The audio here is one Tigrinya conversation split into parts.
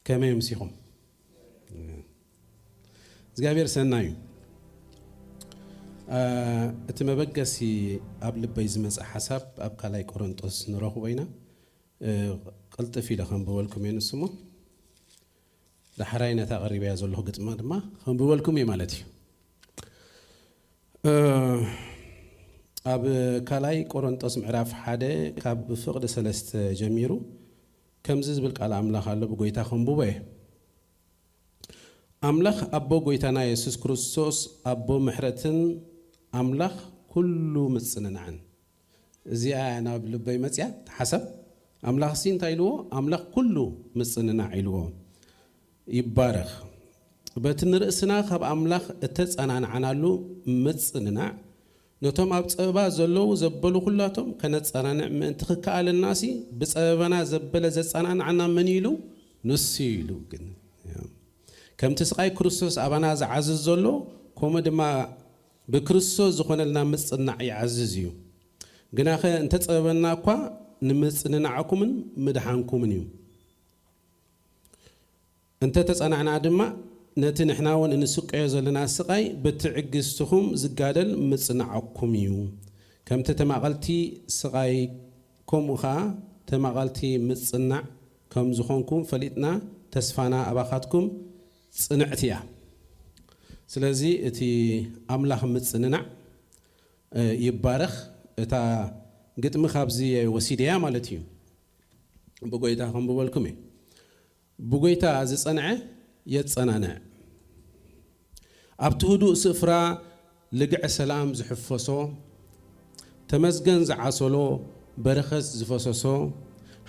ከመይ ምሲኹም? እግዚኣብሔር ሰናዩ። እቲ መበገሲ ኣብ ልበይ ዝመጽእ ሓሳብ ኣብ ካልኣይ ቆሮንጦስ ንረኽቦ ኢና። ቅልጥፍ ኢለ ከንብበልኩም እየ ንስሞ። ዳሕራይ ነታ ቀሪበያ ዘለኹ ግጥማ ድማ ከንብበልኩም እየ ማለት እዩ። ኣብ ካልኣይ ቆሮንጦስ ምዕራፍ ሓደ ካብ ፍቕዲ ሰለስተ ጀሚሩ ከምዚ ዝብል ቃል ኣምላኽ ኣሎ። ብጎይታ ከንብቦ እየ። ኣምላኽ ኣቦ ጎይታና የሱስ ክርስቶስ ኣቦ ምሕረትን ኣምላኽ ኩሉ ምጽንናዕን። እዚኣ ናብ ልበይ መጽያ ሓሳብ ኣምላኽ ሲ እንታይ ኢልዎ? ኣምላኽ ኩሉ ምጽንናዕ ኢልዎ። ይባረኽ። በቲ ንርእስና ካብ ኣምላኽ እተጸናንዓናሉ ምጽንናዕ ነቶም ኣብ ጸበባ ዘለዉ ዘበሉ ኩላቶም ከነጸናንዕ ምእንቲ ክከኣለናሲ ብጸበባና ዘበለ ዘጸናንዓና መን ኢሉ? ንሱ ኢሉ። ግን ከምቲ ስቓይ ክርስቶስ ኣባና ዝዓዝዝ ዘሎ ከምኡ ድማ ብክርስቶስ ዝኾነልና ምጽናዕ ይዓዝዝ እዩ። ግናኸ እንተጸበበና እኳ ንምጽንናዕኩምን ምድሓንኩምን እዩ። እንተ ተጸናዕና ድማ ነቲ ንሕና እውን እንስቀዮ ዘለና ስቓይ ብትዕግስትኹም ዝጋደል ምጽናዕኩም እዩ። ከምቲ ተማቐልቲ ስቓይ ከምኡ ኸኣ ተማቐልቲ ምጽናዕ ከም ዝኾንኩም ፈሊጥና ተስፋና ኣባኻትኩም ጽንዕቲ እያ። ስለዚ እቲ ኣምላኽ ምጽንናዕ ይባረኽ። እታ ግጥሚ ካብዚ ወሲደያ ማለት እዩ። ብጎይታ ከንብበልኩም እየ። ብጎይታ ዝጸንዐ የጸናንዕ። ኣብቲ ህዱእ ስፍራ ልግዕ ሰላም ዝሕፈሶ፣ ተመስገን ዝዓሰሎ በረኸት ዝፈሰሶ፣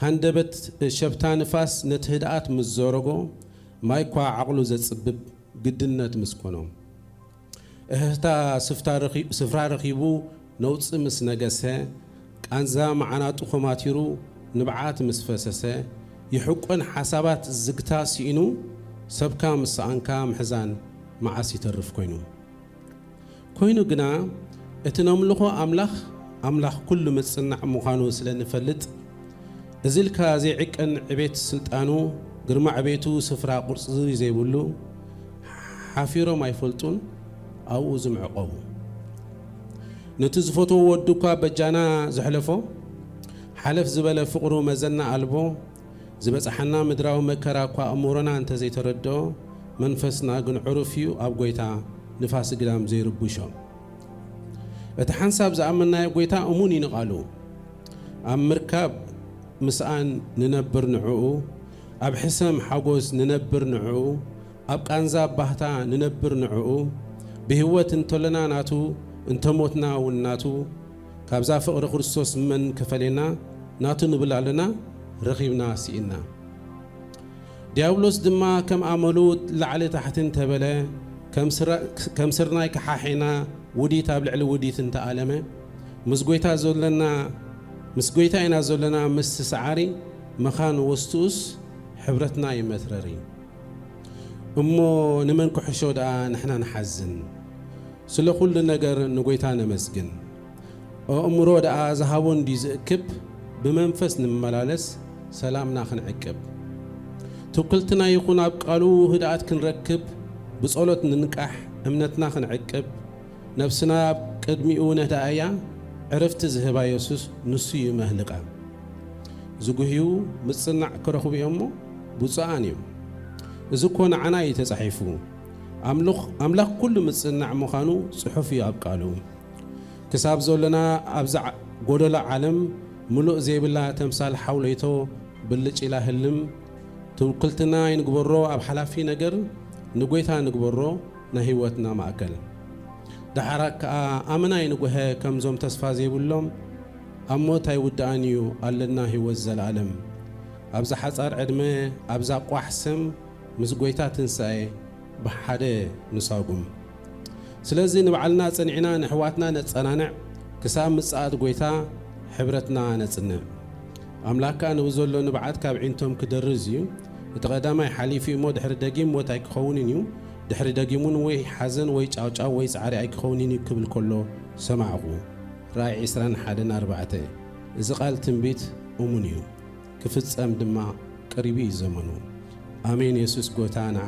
ሃንደበት ሸብታ ንፋስ ነቲ ህድኣት ምስ ዘረጎ፣ ማይ እኳ ዓቕሉ ዘጽብብ ግድነት ምስ ኮኖ። እህህታ ስፍታ ረኺ-፣ ስፍራ ረኺቡ ነውጺ ምስ ነገሰ፣ ቃንዛ መዓናጡ ኮማቲሩ ንብዓት ምስ ፈሰሰ፣ ይሕቆን ሓሳባት ዝግታ ስኢኑ፣ ሰብካ ምስ ሰኣንካ ምሕዛን መዓስ ይተርፍ ኮይኑ። ኮይኑ ግና፣ እቲ ነምልኾ ኣምላኽ፣ ኣምላኽ ኩሉ ምጽናዕ ምዃኑ ስለ ንፈልጥ፣ እዚ ኢልካ ዘይዕቀን ዕቤት ስልጣኑ፣ ግርማ ዕቤቱ ስፍራ ቁጽሪ ዘይብሉ፣ ሓፊሮም ኣይፈልጡን ኣብኡ ዝምዕቐቡ። ነቲ ዝፈትዎ ወዱ እኳ በጃና ዘሕለፎ፣ ሓለፍ ዝበለ ፍቕሩ መዘና ኣልቦ፣ ዝበጽሓና ምድራዊ መከራ እኳ እምሮና እንተ ዘይተረድኦ፣ መንፈስና ግን ዕሩፍ እዩ ኣብ ጐይታ፣ ንፋስ ግዳም ዘይርብሾ። እቲ ሓንሳብ ዝኣመንናዮ ጐይታ እሙን እዩ ንቓሉ። ኣብ ምርካብ ምስኣን ንነብር ንዕኡ፣ ኣብ ሕሰም ሓጎስ ንነብር ንዕኡ፣ ኣብ ቃንዛ ባህታ ንነብር ንዕኡ፣ ብህይወት እንተሎና ናቱ፣ እንተሞትና እውን ናቱ፣ ካብዛ ፍቕሪ ክርስቶስ መን ክፈልየና? ናቱ ንብል ኣለና፣ ረኺብና ስኢና። ዲያብሎስ ድማ ከም ኣመሉ ላዕሊ ታሕቲ እንተበለ፣ ከም ስራ-፣ ከም ስርናይ ከሓሒና ውዲት ኣብ ልዕሊ ውዲት እንተኣለመ፣ ምስ ጐይታ ዘለና፣ ምስ ጐይታ ኢና ዘለና ምስቲ ሰዓሪ መኻን ወስትኡስ ሕብረትና እዩ መትረሪ። እሞ ንመን ክሕሾ ደኣ ንሕና ንሓዝን? ስለ ኩሉ ነገር ንጐይታ ነመስግን። ኣእምሮ ደኣ ዝሃቦ እንድዩ ዝእክብ፣ ብመንፈስ ንመላለስ፣ ሰላምና ክንዕቅብ። ትውክልትና ይኹን ኣብ ቃሉ ህድኣት ክንረክብ፣ ብጸሎት ንንቃሕ፣ እምነትና ክንዕቅብ፣ ነብስና ኣብ ቅድሚኡ ነህድኣ እያ፣ ዕረፍቲ ዝህባ የሱስ ንሱ እዩ መህልቓ። ዝጉህዩ ምጽናዕ ክረኽቡ እዮም እሞ ብፁዓን እዮም። እዚ እኮ ንዓና እዩ ተጻሒፉ። ኣምልኽ-፣ ኣምላኽ ኩሉ ምጽናዕ ምዃኑ ጽሑፍ እዩ ኣብ ቃሉ። ክሳብ ዘሎና ኣብዛ ዓ-፣ ጎደሎ ዓለም ምሉእ ዘይብላ ተምሳል ሓውለይቶ ብልጭ ኢላ ህልም፣ ትውክልትና ኣይንግበሮ ኣብ ሓላፊ ነገር፣ ንጐይታ ንግበሮ ናይ ህይወትና ማእከል። ደሓር ከኣ ኣመና ይንጎሀ ከምዞም ተስፋ ዘይብሎም፣ ኣብ ሞት ኣይውድኣን እዩ ኣለና ህይወት ዘለኣለም። ኣብዛ ሓጻር ዕድመ፣ ኣብዛ ቋሕ ስም፣ ምስ ጐይታ ትንሳኤ ብሓደ ንሳጉም። ስለዚ ንባዕልና ጸኒዕና ንኣሕዋትና ነጸናንዕ፣ ክሳብ ምጽኣት ጐይታ ሕብረትና ነጽንዕ። ኣምላኽ ከኣ ንብዘሎ ንብዓት ካብ ዒንቶም ክደርዝ እዩ። እቲ ቀዳማይ ሓሊፉ እሞ ድሕሪ ደጊም ሞት ኣይክኸውንን እዩ። ድሕሪ ደጊም እውን ወይ ሓዘን ወይ ጫውጫው ወይ ጻዕሪ ኣይክኸውንን እዩ ክብል ከሎ ሰማዕኹ። ራእይ ዕስራን ሓደን ኣርባዕተ። እዚ ቃል ትንቢት እሙን እዩ፣ ክፍጸም ድማ ቀሪቡ እዩ ዘመኑ። ኣሜን። የሱስ ጎይታና።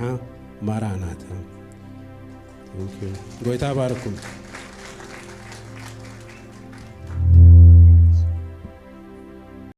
ማራናታ። ጎይታ ባርኩም።